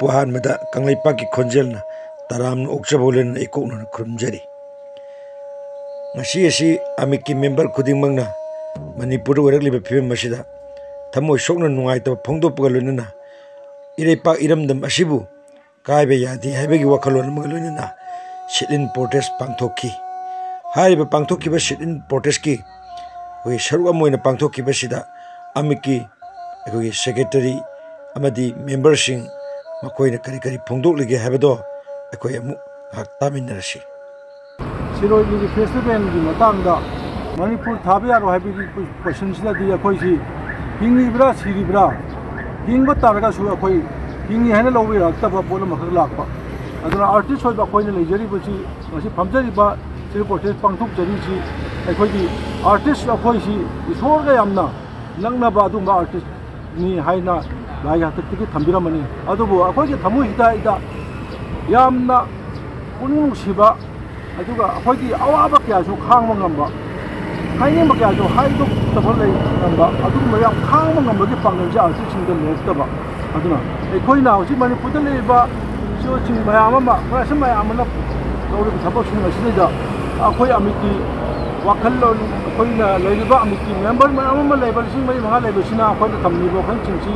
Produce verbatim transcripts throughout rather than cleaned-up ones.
ꯄꯣꯛꯄ ꯑꯍꯥꯟꯕꯗ ꯀꯪꯂꯩꯄꯥꯛꯀꯤ ꯈꯣꯟꯖꯦꯜꯅ ꯇꯔꯥꯝꯅ ꯑꯣꯛꯆꯕ ꯂꯣꯏꯅꯅ ꯏꯀꯣꯛꯅꯅ ꯈꯨꯔꯨꯝꯖꯔꯤ꯫ ꯉꯁꯤ ꯑꯁꯤ ꯑꯃꯤꯠꯀꯤ ꯃꯦꯝꯕꯔ ꯈꯨꯗꯤꯡꯃꯛꯅ ꯃꯅꯤꯄꯨꯔꯗ ꯑꯣꯏꯔꯛꯂꯤꯕ ꯐꯤꯕꯝ ꯑꯁꯤꯗ ꯊꯃꯣꯏ ꯁꯣꯛꯅ ꯅꯨꯡꯉꯥꯏꯇꯕ ꯐꯣꯡꯗꯣꯛꯄꯒ ꯂꯣꯏꯅꯅ ꯏꯔꯩꯄꯥꯛ ꯏꯔꯝꯗꯝ ꯑꯁꯤꯕꯨ ꯀꯥꯏꯕ ꯌꯥꯗꯦ ꯍꯥꯏꯕꯒꯤ ꯋꯥꯈꯜꯂꯣꯟ ꯑꯃꯒ ꯂꯣꯏꯅꯅ sit-in protest ꯄꯥꯡꯊꯣꯛꯈꯤ꯫ ꯍꯥꯏꯔꯤꯕ ꯄꯥꯡꯊꯣꯛꯈꯤꯕ sit-in protestꯀꯤ ꯑꯩꯈꯣꯏꯒꯤ ꯁꯔꯨꯛ ꯑꯃ ꯑꯣꯏꯅ ꯄꯥꯡꯊꯣꯛꯈꯤꯕꯁꯤꯗ ꯑꯃꯤꯠꯀꯤ ꯑꯩꯈꯣꯏꯒꯤ secretary ꯑꯃꯗꯤ ꯃꯦꯝꯕꯔꯁꯤꯡ ꯃꯈꯣꯏꯅ ꯀꯔꯤ ꯀꯔꯤ ꯐꯣꯡꯗꯣꯛꯂꯤꯒꯦ ꯍꯥꯏꯕꯗꯣ ꯑꯩꯈꯣꯏ ꯑꯃꯨꯛ ꯉꯥꯏꯍꯥꯛ ꯇꯥꯃꯤꯟꯅꯔꯁꯤ꯫ ꯁꯤꯔꯣꯏ ꯂꯤꯂꯤ ꯐꯦꯁꯇꯤꯚꯦꯜꯒꯤ ꯃꯇꯥꯡꯗ ꯃꯅꯤꯄꯨꯔ ꯊꯥꯕ ꯌꯥꯔꯣꯏ ꯍꯥꯏꯕꯒꯤ ꯀꯣꯏꯁꯟꯁꯤꯗꯗꯤ ꯑꯩꯈꯣꯏꯁꯤ ꯍꯤꯡꯉꯤꯕ꯭ꯔꯥ ꯁꯤꯔꯤꯕ꯭ꯔꯥ? ꯍꯤꯡꯕ ꯇꯥꯔꯒꯁꯨ ꯑꯩꯈꯣꯏ ꯍꯤꯡꯉꯤ ꯍꯥꯏꯅ ꯂꯧꯕ ꯌꯥꯔꯛꯇꯕ ꯄꯣꯠ ꯑꯃꯈꯛ ꯂꯥꯛꯄ꯫ ꯑꯗꯨꯅ ꯑꯥꯔꯇꯤꯁ ꯑꯣꯏꯕ ꯑꯩꯈꯣꯏꯅ ꯂꯩꯖꯔꯤꯕꯁꯤ, ꯉꯁꯤ ꯐꯝꯖꯔꯤꯕ ꯁꯤꯗ ꯄ꯭ꯔꯣꯇꯦꯁ ꯄꯥꯡꯊꯣꯛꯆꯔꯤꯁꯤ, ꯑꯩꯈꯣꯏꯒꯤ ꯑꯥꯔꯇꯤꯁ ꯑꯩꯈꯣꯏꯁꯤ ꯏꯁꯣꯔꯒ ꯌꯥꯝꯅ ꯅꯛꯅꯕ ꯑꯗꯨꯒꯨꯝꯕ ꯑꯥꯔꯇꯤꯁꯅꯤ ꯍꯥꯏꯅ ꯂꯥꯏ ꯍꯥꯛꯇꯛꯇꯒꯤ ꯊꯝꯕꯤꯔꯝꯃꯅꯤ꯫ ꯑꯗꯨꯕꯨ ꯑꯩꯈꯣꯏꯒꯤ ꯊꯃꯣꯏꯁꯤꯗ ꯌꯥꯝꯅ ꯄꯨꯛꯅꯤꯡ ꯅꯨꯡꯁꯤꯕ, ꯑꯗꯨꯒ ꯑꯩꯈꯣꯏꯒꯤ ꯑꯋꯥꯕ ꯀꯌꯥꯁꯨ ꯈꯥꯡꯕ ꯉꯝꯕ, ꯍꯥꯏꯅꯤꯡꯕ ꯀꯌꯥꯁꯨ ꯍꯥꯏꯗꯣꯛꯇꯕ ꯂꯩ ꯉꯝꯕ, ꯑꯗꯨꯒꯨꯝꯕ ꯌꯥꯝ ꯈꯥꯡꯕ ꯉꯝꯕꯒꯤ ꯄꯥꯡꯒꯜꯁꯦ ꯑꯥꯔꯇꯤꯁꯁꯤꯡꯗ ꯂꯩꯔꯛꯇꯕ꯫ ꯑꯗꯨꯅ ꯑꯩꯈꯣꯏꯅ ꯍꯧꯖꯤꯛ ꯃꯅꯤꯄꯨꯔꯗ ꯂꯩꯔꯤꯕ ꯁꯤꯑꯣꯁꯤꯡ ꯃꯌꯥꯝ ꯑꯃ, ꯃꯌꯥꯝ ꯑꯃꯅ ꯇꯧꯔꯤꯕ ꯊꯕꯛꯁꯤꯡ ꯑꯁꯤꯗꯩꯗ ꯑꯩꯈꯣꯏ ꯑꯃꯤꯠꯀꯤ ꯋꯥꯈꯜꯂꯣꯟ, ꯑꯩꯈꯣꯏꯅ ꯂꯩꯔꯤꯕ ꯑꯃꯤꯠꯀꯤ ꯃꯦꯝꯕꯔ ꯃꯌꯥꯝ ꯑꯃ ꯂꯩꯕ, ꯂꯤꯁꯤꯡ ꯃꯔꯤ ꯃꯉꯥ ꯂꯩꯕꯁꯤꯅ ꯑꯩꯈꯣꯏꯅ ꯊꯝꯂꯤꯕ ꯋꯥꯈꯜꯁꯤꯡꯁꯤ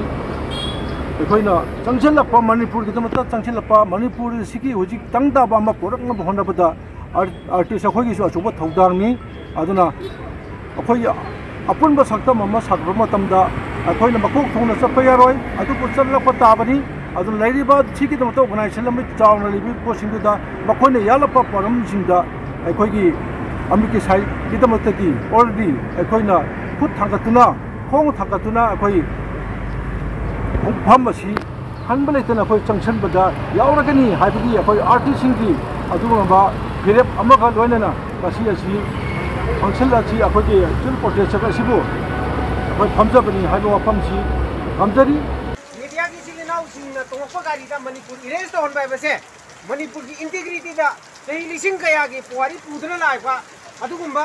ꯑꯩꯈꯣꯏꯅ ꯆꯪꯁꯤꯜꯂꯛꯄ, ꯃꯅꯤꯄꯨꯔꯒꯤꯗꯃꯛꯇ ꯆꯪꯁꯤꯜꯂꯛꯄ, ꯃꯅꯤꯄꯨꯔ ꯑꯁꯤꯒꯤ ꯍꯧꯖꯤꯛ ꯇꯪ ꯇꯥꯕ ꯑꯃ ꯄꯨꯔꯛꯅꯕ ꯍꯣꯠꯅꯕꯗ ꯑꯥꯔ-, ꯑꯥꯔꯇꯤꯁ ꯑꯩꯈꯣꯏꯒꯤꯁꯨ ꯑꯆꯧꯕ ꯊꯧꯗꯥꯡꯅꯤ꯫ ꯑꯗꯨꯅ ꯑꯩꯈꯣꯏꯒꯤ ꯑꯄꯨꯟꯕ ꯁꯛꯇꯝ ꯑꯃ ꯁꯥꯒꯠꯄ ꯃꯇꯝꯗ ꯑꯩꯈꯣꯏꯅ ꯃꯀꯣꯛ ꯊꯣꯡꯅ ꯆꯠꯄ ꯌꯥꯔꯣꯏ, ꯑꯗꯨꯕꯨ ꯆꯠꯂꯛꯄ ꯇꯥꯕꯅꯤ꯫ ꯑꯗꯨꯅ ꯂꯩꯔꯤꯕ ꯁꯤꯒꯤꯗꯃꯛꯇ ꯑꯣꯔꯒꯅꯥꯏꯖꯦꯁꯟ ꯑꯃ ꯆꯥꯎꯅ ꯂꯩꯕ ꯄꯣꯠꯁꯤꯡꯗꯨꯗ ꯃꯈꯣꯏꯅ ꯌꯥꯠꯂꯛꯄ ꯄꯣꯠꯂꯝꯁꯤꯡꯗ ꯑꯩꯈꯣꯏꯒꯤ ꯑꯃꯤꯠꯀꯤ ꯁꯥꯏꯠꯀꯤꯗꯃꯛꯇꯗꯤ already ꯑꯩꯈꯣꯏꯅ ꯈꯨꯠ ꯊꯥꯡꯒꯠꯇꯨꯅ, ꯈꯣꯡ ꯊꯥꯡꯒꯠꯇꯨꯅ ꯑꯩꯈꯣꯏ ꯈꯣꯡꯐꯝ ꯑꯁꯤ ꯍꯟꯕ ꯂꯩꯇꯅ ꯑꯩꯈꯣꯏ ꯆꯪꯁꯤꯟꯕꯗ ꯌꯥꯎꯔꯒꯅꯤ ꯍꯥꯏꯕꯒꯤ ꯑꯩꯈꯣꯏ ꯑꯥꯔꯇꯤꯁꯁꯤꯡꯒꯤ ꯑꯗꯨꯒꯨꯝꯂꯕ ꯐꯤꯔꯦꯞ ꯑꯃꯒ ꯂꯣꯏꯅꯅ ꯉꯁꯤ ꯑꯁꯤ ꯐꯪꯁꯟ ꯑꯁꯤ ꯑꯩꯈꯣꯏꯒꯤ ꯁꯤꯗ ꯄ꯭ꯔꯣꯇꯦꯁ ꯑꯁꯤꯕꯨ ꯑꯩꯈꯣꯏ ꯐꯝꯖꯕꯅꯤ ꯍꯥꯏꯕ ꯋꯥꯐꯝꯁꯤ ꯊꯝꯖꯔꯤ꯫ ꯃꯦꯗꯤꯌꯥꯒꯤ ꯏꯆꯤꯜ ꯏꯅꯥꯎꯁꯤꯡꯅ ꯇꯣꯡꯉꯛꯄ ꯒꯥꯔꯤꯗ ꯃꯅꯤꯄꯨꯔ ꯏꯔꯦꯁ ꯇꯧꯍꯟꯕ ꯍꯥꯏꯕꯁꯦ ꯃꯅꯤꯄꯨꯔꯒꯤ ꯏꯟꯇꯤꯒ꯭ꯔꯤꯇꯤꯗ ꯆꯍꯤ ꯂꯤꯁꯤꯡ ꯀꯌꯥꯒꯤ ꯄꯨꯋꯥꯔꯤ ꯄꯨꯗꯨꯅ ꯂꯥꯛꯄ ꯑꯗꯨꯒꯨꯝꯕ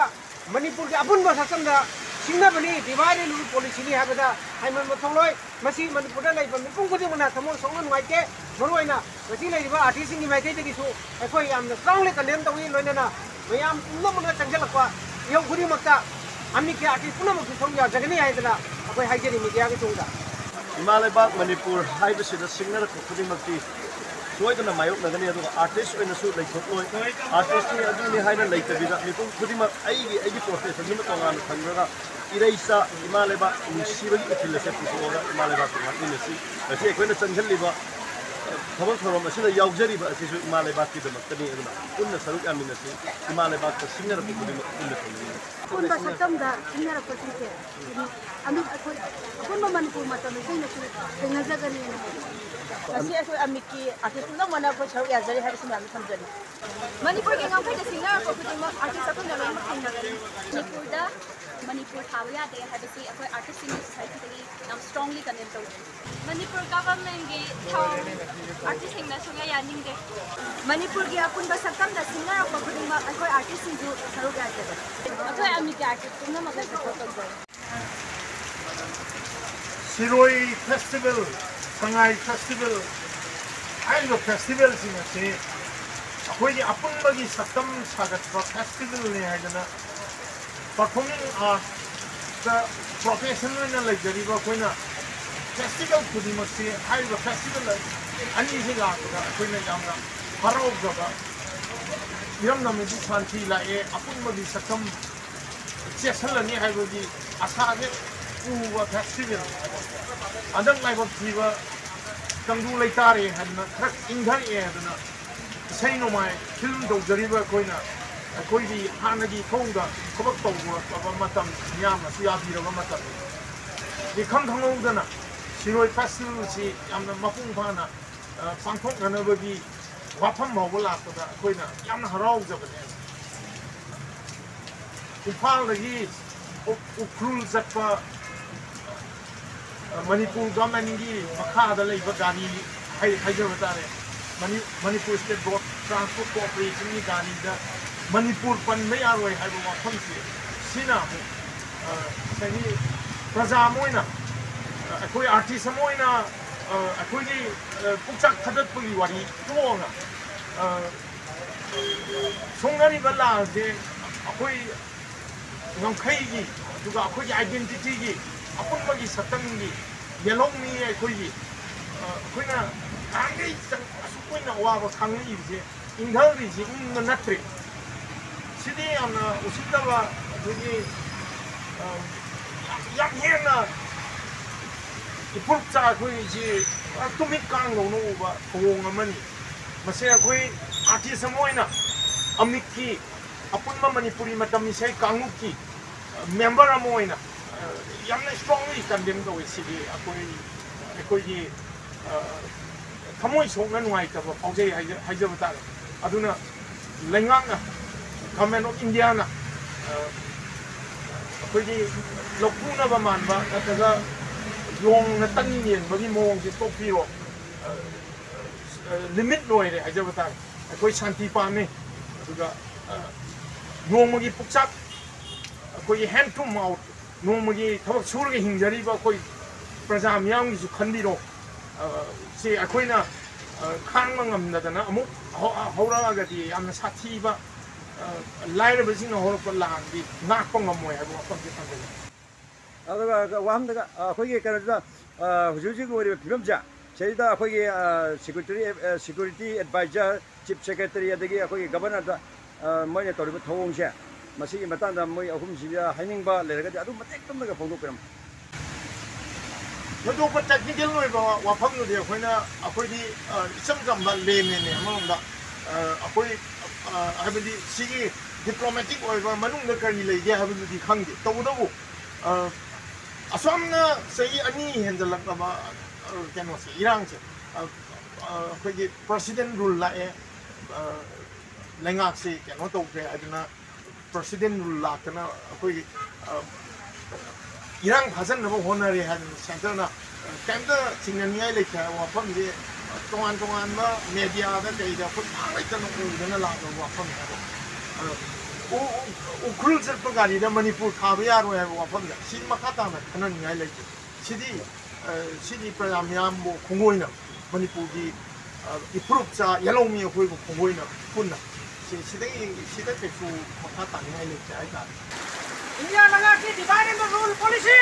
ꯃꯅꯤꯄꯨꯔꯒꯤ ꯑꯄꯨꯟꯕ ꯁꯛꯇꯝꯗ ꯁꯤꯡꯅꯕꯅꯤ, divide and rule policyꯅꯤ ꯍꯥꯏꯕꯗ ꯍꯥꯏꯃꯟꯕ ꯊꯣꯛꯂꯣꯏ꯫ ꯃꯁꯤ ꯃꯅꯤꯄꯨꯔꯗ ꯂꯩꯕ ꯃꯤꯄꯨꯝ ꯈꯨꯗꯤꯡꯃꯛꯅ ꯊꯃꯣꯏ ꯁꯣꯛꯅ ꯅꯨꯡꯉꯥꯏꯇꯦ꯫ ꯃꯔꯨꯑꯣꯏꯅ ꯃꯁꯤ ꯂꯩꯔꯤꯕ ꯑꯥꯔꯇꯤꯁꯁꯤꯡꯒꯤ ꯃꯥꯏꯀꯩꯗꯒꯤꯁꯨ ꯑꯩꯈꯣꯏ ꯌꯥꯝꯅ strongly condemn ꯇꯧꯏ꯫ ꯂꯣꯏꯅꯅ ꯃꯌꯥꯝ ꯄꯨꯝꯅꯃꯛꯅ ꯆꯪꯁꯤꯜꯂꯛꯄ ꯃꯤꯑꯣꯏ ꯈꯨꯗꯤꯡꯃꯛꯇ ꯑꯃꯤꯛꯀꯤ ꯑꯥꯔꯇꯤꯁ ꯄꯨꯝꯅꯃꯛꯁꯨ ꯁꯔꯨꯛ ꯌꯥꯖꯒꯅꯤ ꯍꯥꯏꯗꯅ ꯑꯩꯈꯣꯏ ꯍꯥꯏꯖꯔꯤ ꯃꯤꯗꯤꯌꯥꯒꯤ ꯊꯣꯡꯗ꯫ ꯏꯃꯥ ꯂꯩꯕꯥꯛ ꯃꯅꯤꯄꯨꯔ ꯍꯥꯏꯕꯁꯤꯗ ꯁꯤꯡꯅꯔꯛꯄ ꯈꯨꯗꯤꯡꯃꯛꯇꯤ ꯁꯣꯏꯗꯅ ꯃꯥꯌꯣꯛꯅꯒꯅꯤ꯫ ꯑꯗꯨꯒ ꯑꯥꯔꯇꯤꯁ ꯑꯣꯏꯅꯁꯨ ꯂꯩꯊꯣꯛꯂꯣꯏ꯫ ꯑꯥꯔꯇꯤꯁꯅꯤ ꯑꯗꯨꯅꯤ ꯍꯥꯏꯅ ꯂꯩꯇꯕꯤꯗ ꯃꯤꯄꯨꯝ ꯈꯨꯗꯤꯡꯃꯛ ꯑꯩꯒꯤ, ꯑꯩꯒꯤ profession ꯑꯃ ꯇꯣꯉꯥꯟꯅ ꯊꯝꯂꯒ ꯏꯔꯩꯆꯥ ꯏꯃꯥ ꯂꯩꯕꯥꯛ ꯅꯨꯡꯁꯤꯕꯒꯤ ꯏꯊꯤꯜ ꯑꯁꯦ ꯄꯨꯊꯣꯛꯑꯒ ꯏꯃꯥ ꯂꯩꯕꯥꯛꯄꯨ ꯉꯥꯛꯃꯤꯟꯅꯁꯤ꯫ ꯉꯁꯤ ꯑꯩꯈꯣꯏꯅ ꯆꯪꯁꯤꯜꯂꯤꯕ ꯊꯕꯛ ꯊꯧꯔꯝ ꯑꯁꯤꯗ ꯌꯥꯎꯖꯔꯤꯕ ꯑꯁꯤꯁꯨ ꯏꯃꯥ ꯂꯩꯕꯥꯛꯀꯤꯗꯃꯛꯇꯅꯤ꯫ ꯑꯗꯨꯅ ꯄꯨꯟꯅ ꯁꯔꯨꯛ ꯌꯥꯃꯤꯟꯅꯁꯤ꯫ ꯏꯃꯥ ꯂꯩꯕꯥꯛꯇ ꯁꯤꯡꯅꯔꯛꯄ ꯈꯨꯗꯤꯡꯃꯛ ꯄꯨꯟꯅ ꯊꯦꯡꯅꯃꯤꯟꯅꯁꯤ꯫ ꯑꯄꯨꯟꯕ ꯁꯛꯇꯝꯗ ꯁꯤꯡꯅꯔꯛꯄꯁꯤꯡꯁꯦ ꯑꯃꯤꯛ ꯑꯩꯈꯣꯏ ꯑꯄꯨꯟꯕ ꯃꯅꯤꯄꯨꯔ ꯃꯇꯝ ꯃꯤꯈꯩꯅꯁꯨ ꯊꯦꯡꯅꯖꯒꯅꯤꯅ ꯍꯥꯏ꯫ ꯉꯁꯤ ꯑꯩꯈꯣꯏ ꯑꯃꯤꯛꯀꯤ ꯑꯥꯔꯇꯤꯁ ꯄꯨꯝꯅꯃꯛꯅ ꯑꯩꯈꯣꯏ ꯁꯔꯨꯛ ꯌꯥꯖꯔꯤ ꯍꯥꯏꯕꯁꯤ ꯃꯌꯥꯝꯗ ꯊꯝꯖꯔꯤ꯫ ꯃꯅꯤꯄꯨꯔꯒꯤ ꯉꯝꯈꯩꯗ ꯁꯤꯡꯅꯔꯛꯄ ꯈꯨꯗꯤꯡꯃꯛ ꯑꯥꯔꯇꯤꯁ ꯑꯩꯈꯣꯏꯅ ꯂꯣꯏꯅꯃꯛ ꯊꯦꯡꯅꯒꯅꯤ꯫ ꯃꯅꯤꯄꯨꯔꯗ ꯃꯅꯤꯄꯨꯔ ꯊꯥꯕ ꯌꯥꯗꯦ ꯍꯥꯏꯕꯁꯤ ꯑꯩꯈꯣꯏ ꯑꯥꯔꯇꯤꯁꯁꯤꯡꯒꯤ ꯁꯣꯁꯥꯏꯇꯤꯗꯒꯤ ꯌꯥꯝ strongly condemn ꯇꯧꯖꯩ꯫ ꯃꯅꯤꯄꯨꯔ ꯒꯚꯔꯟꯃꯦꯟꯒꯤ ꯊꯧ ꯑꯥꯔꯇꯤꯁꯁꯤꯡꯅ ꯁꯨꯡꯌꯥ ꯌꯥꯅꯤꯡꯗꯦ꯫ ꯃꯅꯤꯄꯨꯔꯒꯤ ꯑꯄꯨꯟꯕ ꯁꯛꯇꯝꯗ ꯁꯤꯡꯅꯔꯛꯄ ꯈꯨꯗꯤꯡꯃꯛ ꯑꯩꯈꯣꯏ ꯑꯥꯔꯇꯤꯁꯁꯤꯡꯁꯨ ꯁꯔꯨꯛ ꯌꯥꯖꯒꯅꯤ꯫ ꯑꯩꯈꯣꯏ ꯑꯃꯤꯛꯀꯤ ꯑꯥꯔꯇꯤꯁ ꯄꯨꯝꯅꯃꯛꯇ ꯁꯄꯣꯔꯠ ꯇꯧꯖꯩ꯫ ꯁꯤꯔꯣꯏ ꯐꯦꯁꯇꯤꯚꯦꯜ, ꯁꯉꯥꯏ ꯐꯦꯁꯇꯤꯚꯦꯜ ꯍꯥꯏꯔꯤꯕ ꯐꯦꯁꯇꯤꯚꯦꯜꯁꯤꯡ ꯑꯁꯤ ꯑꯩꯈꯣꯏꯒꯤ ꯑꯄꯨꯟꯕꯒꯤ ꯁꯛꯇꯝ ꯁꯥꯒꯠꯄ ꯐꯦꯁꯇꯤꯚꯦꯜꯅꯤ ꯍꯥꯏꯗꯅ ꯄꯔꯐꯣꯔꯃꯤꯡ ꯑꯥꯔꯠꯇ ꯄ꯭ꯔꯣꯐꯦꯁꯟ ꯑꯣꯏꯅ ꯂꯩꯖꯔꯤꯕ ꯑꯩꯈꯣꯏꯅ ꯐꯦꯁꯇꯤꯚꯦꯜ ꯈꯨꯗꯤꯡꯃꯛꯁꯤ ꯍꯥꯏꯔꯤꯕ ꯐꯦꯁꯇꯤꯚꯦꯜ ꯑꯅꯤꯁꯤ ꯂꯥꯛꯄꯗ ꯑꯩꯈꯣꯏꯅ ꯌꯥꯝꯅ ꯍꯔꯥꯎꯖꯕ, ꯏꯔꯝꯗꯝ ꯑꯁꯤ ꯁꯥꯟꯇꯤ ꯂꯥꯛꯑꯦ, ꯑꯄꯨꯟꯕꯒꯤ ꯁꯛꯇꯝ ꯆꯦꯠꯁꯤꯜꯂꯅꯤ ꯍꯥꯏꯕꯒꯤ ꯑꯁꯥꯁꯦ ꯎꯕ ꯐꯦꯁꯇꯤꯚꯦꯜ꯫ ꯍꯟꯗꯛ ꯂꯥꯏꯕꯛ ꯊꯤꯕ ꯇꯪꯗꯨ ꯂꯩꯇꯥꯔꯦ ꯍꯥꯏꯗꯅ ꯈꯔ ꯏꯪꯊꯔꯛꯑꯦ ꯍꯥꯏꯗꯅ ꯏꯁꯩ ꯅꯣꯡꯃꯥꯏ ꯐꯤꯜꯝ ꯇꯧꯖꯔꯤꯕ ꯑꯩꯈꯣꯏꯅ ꯑꯩꯈꯣꯏꯒꯤ ꯍꯥꯟꯅꯒꯤ ꯏꯊꯧꯗ ꯊꯕꯛ ꯇꯧꯔꯛꯂꯕ ꯃꯇꯝ ꯃꯤꯌꯥꯝꯅꯁꯨ ꯌꯥꯕꯤꯔꯕ ꯃꯇꯝ ꯏꯈꯪ ꯈꯪꯍꯧꯗꯅ ꯁꯤꯔꯣꯏ ꯐꯦꯁꯇꯤꯚꯦꯜꯁꯤ ꯌꯥꯝꯅ ꯃꯄꯨꯡ ꯐꯥꯅ ꯑ, ꯄꯥꯡꯊꯣꯛꯅꯅꯕꯒꯤ ꯋꯥꯐꯝ ꯐꯥꯎꯕ ꯂꯥꯛꯄꯗ ꯑꯩꯈꯣꯏꯅ ꯌꯥꯝꯅ ꯍꯔꯥꯎꯖꯕꯅꯦ꯫ ꯏꯝꯐꯥꯜꯗꯒꯤ ꯎ-, ꯎꯈ꯭ꯔꯨꯜ ꯆꯠꯄ, ꯑ, ꯃꯅꯤꯄꯨꯔ ꯒꯚꯔꯟꯃꯦꯟꯒꯤ ꯃꯈꯥꯗ ꯂꯩꯕ ꯒꯥꯔꯤ ꯍꯥꯏ-, ꯍꯥꯏꯖꯕ ꯇꯥꯔꯦ꯫ ꯃꯅꯤ-, ꯃꯅꯤꯄꯨꯔ ꯁ꯭ꯇꯦꯠ ꯔꯣꯗ ꯇ꯭ꯔꯥꯟꯁꯄꯣꯔꯠ ꯀꯣꯔꯄꯣꯔꯦꯁꯟꯒꯤ ꯒꯥꯔꯤꯗ ꯃꯅꯤꯄꯨꯔ ꯄꯟꯕ ꯌꯥꯔꯣꯏ ꯍꯥꯏꯕ ꯋꯥꯐꯝꯁꯦ ꯁꯤꯅ ꯑꯃꯨꯛ, ꯑ, ꯉꯁꯥꯏꯒꯤ ꯄ꯭ꯔꯖꯥ ꯑꯃ ꯑꯣꯏꯅ ꯑꯩꯈꯣꯏ ꯑꯥꯔꯇꯤꯁ ꯑꯃ ꯑꯣꯏꯅ, ꯑ, ꯑꯩꯈꯣꯏꯒꯤ, ꯑ, ꯄꯨꯛꯆꯥꯛ ꯊꯥꯗꯠꯄꯒꯤ ꯋꯥꯔꯤ ꯇꯣꯛꯑꯒ, ꯑ, ꯁꯣꯛꯅꯔꯤꯕ ꯂꯥꯟꯁꯦ ꯑꯩꯈꯣꯏ ꯉꯝꯈꯩꯒꯤ, ꯑꯗꯨꯒ ꯑꯩꯈꯣꯏꯒꯤ ꯑꯥꯏꯗꯦꯟꯇꯤꯇꯤꯒꯤ, ꯑꯄꯨꯟꯕꯒꯤ ꯁꯛꯇꯝꯒꯤ ꯌꯦꯜꯍꯧꯃꯤ ꯑꯩꯈꯣꯏꯒꯤ, ꯑ, ꯑꯩꯈꯣꯏꯅ ꯅꯍꯥꯟꯈꯩ ꯆꯪ-, ꯑꯁꯨꯛ ꯀꯨꯏꯅ ꯑꯋꯥꯕ ꯈꯥꯡꯉꯛꯏꯕꯁꯦ ꯏꯪꯊꯈ꯭ꯔꯤꯁꯤ ꯏꯪꯕ ꯅꯠꯇ꯭ꯔꯦ꯫ ꯁꯤꯗꯤ ꯌꯥꯝꯅ ꯎꯁꯤꯠꯇꯕ, ꯑꯗꯒꯤ, ꯑ, ꯌꯥꯝ, ꯌꯥꯝ ꯍꯦꯟꯅ ꯏꯄꯨꯔꯨꯞ ꯆꯥ ꯑꯩꯈꯣꯏꯁꯤ ꯄꯨꯔꯥ ꯇꯨꯃꯤꯠ ꯀꯥꯡꯗꯧꯅ ꯎꯕ ꯊꯧꯑꯣꯡ ꯑꯃꯅꯤ꯫ ꯃꯁꯤ ꯑꯩꯈꯣꯏ ꯑꯥꯔꯇꯤꯁ ꯑꯃ ꯑꯣꯏꯅ ꯑꯃꯤꯠꯀꯤ ꯑꯄꯨꯟꯕ ꯃꯅꯤꯄꯨꯔꯤ ꯃꯇꯝ ꯏꯁꯩ ꯀꯥꯡꯂꯨꯞꯀꯤ ꯃꯦꯝꯕꯔ ꯑꯃ ꯑꯣꯏꯅ, ꯑ, ꯌꯥꯝꯅ strongly condemn ꯇꯧꯋꯤ꯫ ꯁꯤꯗꯤ ꯑꯩꯈꯣꯏ, ꯑꯩꯈꯣꯏꯒꯤ, ꯑ, ꯊꯃꯣꯏ ꯁꯣꯛꯅ ꯅꯨꯡꯉꯥꯏꯇꯕ ꯐꯥꯎꯖꯩ ꯍꯥꯏꯖ-, ꯍꯥꯏꯖꯕ ꯇꯥꯔꯦ꯫ ꯑꯗꯨꯅ ꯂꯩꯉꯥꯛꯅ, Government of Indiaꯅ, ꯑ, ꯑꯩꯈꯣꯏꯒꯤ ꯂꯧꯊꯣꯛꯅꯕ ꯃꯥꯟꯕ ꯅꯠꯇ꯭ꯔꯒ ꯌꯣꯡꯅ ꯇꯟ ꯌꯦꯡꯕꯒꯤ ꯃꯑꯣꯡꯁꯦ ꯇꯣꯛꯄꯤꯔꯣ꯫ ꯑ, ꯑ, limit ꯂꯣꯏꯔꯦ ꯍꯥꯏꯖꯕ ꯇꯥꯔꯦ꯫ ꯑꯩꯈꯣꯏ ꯁꯥꯟꯇꯤ ꯄꯥꯝꯃꯤ꯫ ꯑꯗꯨꯒ, ꯑ, ꯅꯣꯡꯃꯒꯤ ꯄꯨꯛꯆꯥꯛ, ꯑꯩꯈꯣꯏꯒꯤ hand to mouth, ꯅꯣꯡꯃꯒꯤ ꯊꯕꯛ ꯁꯨꯔꯒ ꯍꯤꯡꯖꯔꯤꯕ ꯑꯩꯈꯣꯏ ꯄ꯭ꯔꯖꯥ ꯃꯤꯌꯥꯝꯒꯤꯁꯨ ꯈꯟꯕꯤꯔꯣ꯫ ꯑ, ꯁꯤ ꯑꯩꯈꯣꯏꯅ, ꯑ, ꯈꯥꯡꯕ ꯉꯝꯗꯗꯅ ꯑꯃꯨꯛ ꯍꯧ-, ꯍꯧꯔꯛꯑꯒꯗꯤ ꯌꯥꯝꯅ ꯁꯥꯊꯤꯕ, ꯑ, ꯂꯥꯏꯔꯕꯁꯤꯡꯅ ꯍꯧꯔꯛꯄ ꯂꯥꯟꯗꯤ ꯉꯥꯛꯄ ꯉꯝꯃꯣꯏ ꯍꯥꯏꯕ ꯋꯥꯐꯝꯁꯦ ꯊꯝꯖꯒꯦ꯫ ꯑꯗꯨꯒ ꯋꯥꯐꯝꯗꯒ, ꯑ, ꯑꯩꯈꯣꯏꯒꯤ ꯀꯩꯅꯣꯗ, ꯑ, ꯍꯧꯖꯤꯛ ꯍꯧꯖꯤꯛ ꯑꯣꯏꯔꯤꯕ ꯐꯤꯕꯝꯁꯦ, ꯁꯤꯗꯩꯗ ꯑꯩꯈꯣꯏꯒꯤ, ꯑ, secretary, ꯑ, security advisor, chief secretary, ꯑꯗꯒꯤ ꯑꯩꯈꯣꯏꯒꯤ governor ꯗ, ꯑ, ꯃꯣꯏꯅ ꯇꯧꯔꯤꯕ ꯊꯧꯑꯣꯡꯁꯦ, ꯃꯁꯤꯒꯤ ꯃꯇꯥꯡꯗ ꯃꯣꯏ ꯑꯍꯨꯝꯁꯤꯗ ꯍꯥꯏꯅꯤꯡꯕ ꯂꯩꯔꯒꯗꯤ ꯑꯗꯨꯝ ꯃꯇꯦꯛ ꯇꯨꯝꯂꯒ ꯐꯣꯡꯗꯣꯛꯄꯤꯔꯝꯃꯨ꯫ ꯊꯣꯏꯗꯣꯛꯄ technical ꯑꯣꯏꯕ ꯋꯥꯐꯝꯗꯨꯗꯤ ꯑꯩꯈꯣꯏꯅ, ꯑꯩꯈꯣꯏꯗꯤ, ꯑ, ꯏꯆꯝ ꯆꯝꯕ layman ꯅꯦ꯫ ꯑꯃꯔꯣꯝꯗ, ꯑ, ꯑꯩꯈꯣꯏ, ꯑ, ꯍꯥꯏꯕꯗꯤ ꯁꯤꯒꯤ diplomatic ꯑꯣꯏꯕ ꯃꯅꯨꯡꯗ ꯀꯔꯤ ꯂꯩꯒꯦ ꯍꯥꯏꯕꯗꯨꯗꯤ ꯈꯪꯗꯦ꯫ ꯇꯧꯕꯇꯕꯨ, ꯑ, ꯑꯁꯨꯝꯅ ꯆꯍꯤ ꯑꯅꯤ ꯍꯦꯟꯖꯜꯂꯛꯂꯕ, ꯑ, ꯀꯩꯅꯣꯁꯦ, ꯏꯔꯥꯡꯁꯦ, ꯑ, ꯑ, ꯑꯩꯈꯣꯏꯒꯤ president rule ꯂꯥꯛꯑꯦ, ꯑ, ꯂꯩꯉꯥꯛꯁꯤ ꯀꯩꯅꯣ ꯇꯧꯈ꯭ꯔꯦ ꯍꯥꯏꯗꯅ president rule ꯂꯥꯛꯇꯅ ꯑꯩꯈꯣꯏꯒꯤ, ꯑ, ꯏꯔꯥꯡ ꯐꯥꯖꯟꯅꯕ ꯍꯣꯠꯅꯔꯦ ꯍꯥꯏꯗꯅ centre ꯅ, ꯑ, ꯀꯩꯝꯇ ꯆꯤꯡꯅꯅꯤꯡꯉꯥꯏ ꯂꯩꯇꯦ ꯍꯥꯏꯕ ꯋꯥꯐꯝꯁꯦ꯫ ꯇꯣꯉꯥꯟ ꯇꯣꯉꯥꯟꯕ media ꯗ ꯀꯩꯗ ꯑꯩꯈꯣꯏ ꯉꯥꯏꯍꯥꯛ ꯂꯩꯇꯅ ꯎꯗꯅ ꯂꯥꯛꯂꯕ ꯋꯥꯐꯝꯅꯦ ꯍꯥꯏꯕ꯫ ꯑ, ꯎ-, ꯎ-, ꯎꯈ꯭ꯔꯨꯜ ꯆꯠꯄ ꯒꯥꯔꯤꯗ ꯃꯅꯤꯄꯨꯔ ꯊꯥꯕ ꯌꯥꯔꯣꯏ ꯍꯥꯏꯕ ꯋꯥꯐꯝꯁꯦ꯫ ꯁꯤ ꯃꯈꯥ ꯇꯥꯅ ꯈꯟꯅꯅꯤꯡꯉꯥꯏ ꯂꯩꯇꯦ꯫ ꯁꯤꯗꯤ, ꯑ, ꯁꯤꯗꯤ ꯄ꯭ꯔꯖꯥ ꯃꯤꯌꯥꯝꯕꯨ ꯈꯣꯡꯒꯣꯏꯅ, ꯃꯅꯤꯄꯨꯔꯒꯤ, ꯑ, ꯏꯐꯨꯔꯨꯞꯆꯥ ꯌꯦꯜꯍꯧꯃꯤ ꯑꯩꯈꯣꯏꯕꯨ ꯈꯣꯡꯒꯣꯏꯅ ꯄꯨꯟꯅ ꯁꯤ, ꯁꯤꯗꯒꯤ, ꯁꯤꯗ ꯀꯩꯁꯨ ꯃꯈꯥ ꯇꯥꯅꯤꯡꯉꯥꯏ ꯂꯩꯇꯦ ꯍꯥꯏꯇꯥꯔꯦ꯫ ꯏꯟꯗꯤꯌꯥ ꯂꯩꯉꯥꯛꯀꯤ divide and rule policy!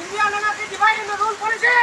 India ꯂꯩꯉꯥꯛꯀꯤ divide and rule policy!